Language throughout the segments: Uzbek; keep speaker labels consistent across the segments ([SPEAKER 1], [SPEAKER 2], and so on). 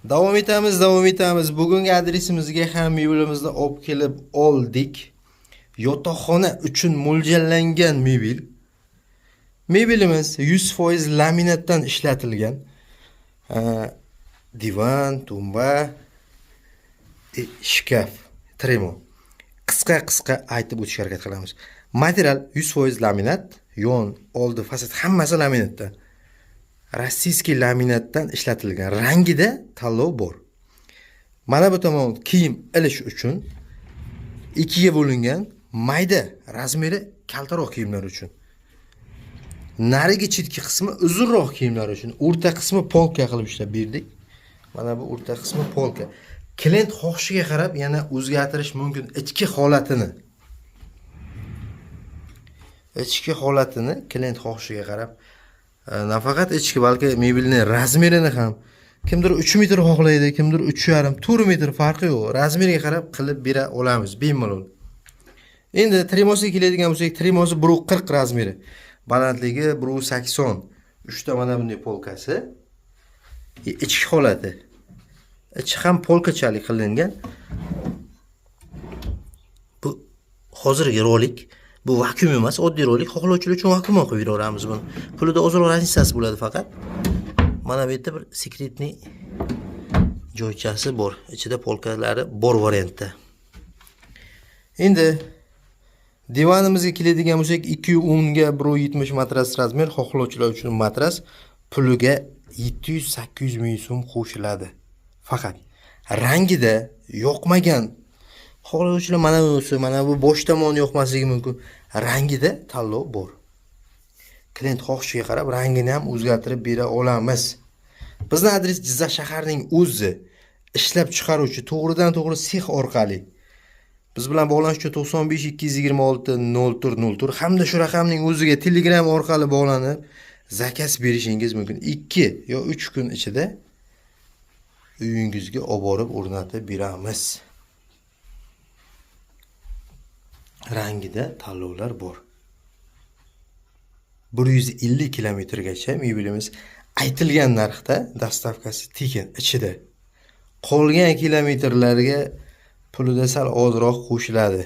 [SPEAKER 1] Davom etamiz, davom etamiz. Bugungi adresimizga ham mebelimizni olib kelib oldik. Yotoqxona uchun mo'ljallangan mebel. Mebelimiz 100% laminatdan ishlatilgan. Divan, tumba, shkaf, tremo. Qisqa-qisqa aytib o'tishga harakat qilamiz. Material 100% laminat, yon, oldi, fasad hammasi laminatdan. Rossiyskiy laminatdan ishlatilgan. Rangida tanlov bor. Mana bu tomon kiyim ilish uchun ikkiga bo'lingan, mayda razmeri kaltaroq kiyimlar uchun. Narigi chetki qismi uzunroq kiyimlar uchun. O'rta qismi polka qilib ishlab berdik. Mana bu o'rta qismi polka. Klient xohishiga qarab yana o'zgartirish mumkin ichki holatini. Ichki holatini klient xohishiga qarab, nafaqat ichki, balki mebelning razmerini ham kimdir 3 metr xohlaydi, kimdir 3,5, 4 metr, farqi yo'q. Razmeriga qarab qilib bera olamiz bemalol. Endi tremosiga keladigan bo'lsak, tremosi 1.40 razmeri. Balandligi 1.80. 3 ta mana bunday polkasi. Ichki holati. Ichi ham polkachalik qilingan. Bu hozirgi rolik, bu vakuum emas, oddiy rolik. Xohlovchilar uchun vakuum ham qilib beraveramiz buni. Pulida ozroq разница si bo'ladi faqat. Mana bu yerda bir секретный joychasi bor. Ichida polkalari bor variantda. Endi divanimizga keladigan bo'lsak, 210 ga 1.70 matras razmer, xohlovchilar uchun matras puliga 700-800 ming so'm qo'shiladi. Faqat rangida yoqmagan xohlovchilar mana bunisi, mana bu bosh tomoni yoqmasligi mumkin. Rangida tanlov bor. Klient xohishiga qarab rangini ham o'zgartirib bera olamiz. Bizni adres Jizzax shaharining o'zi, ishlab chiqaruvchi to'g'ridan to'g'ri sex orqali. Biz bilan bog'lanish uchun 95 226 04 04 hamda shu raqamning o'ziga Telegram orqali bog'lanib zakaz berishingiz mumkin. 2 yo 3 kun ichida uyingizga olib borib o'rnatib beramiz. Rangida tanlovlar bor. 150 kilometrgacha mebelimiz aytilgan narxda, dostavkasi tekin ichida. Qolgan kilometrlarga pulida sal ozroq qo'shiladi.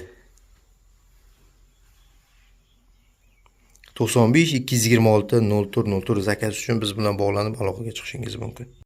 [SPEAKER 1] 95 226 04 04 zakaz uchun biz bilan bog'lanib aloqaga chiqishingiz mumkin.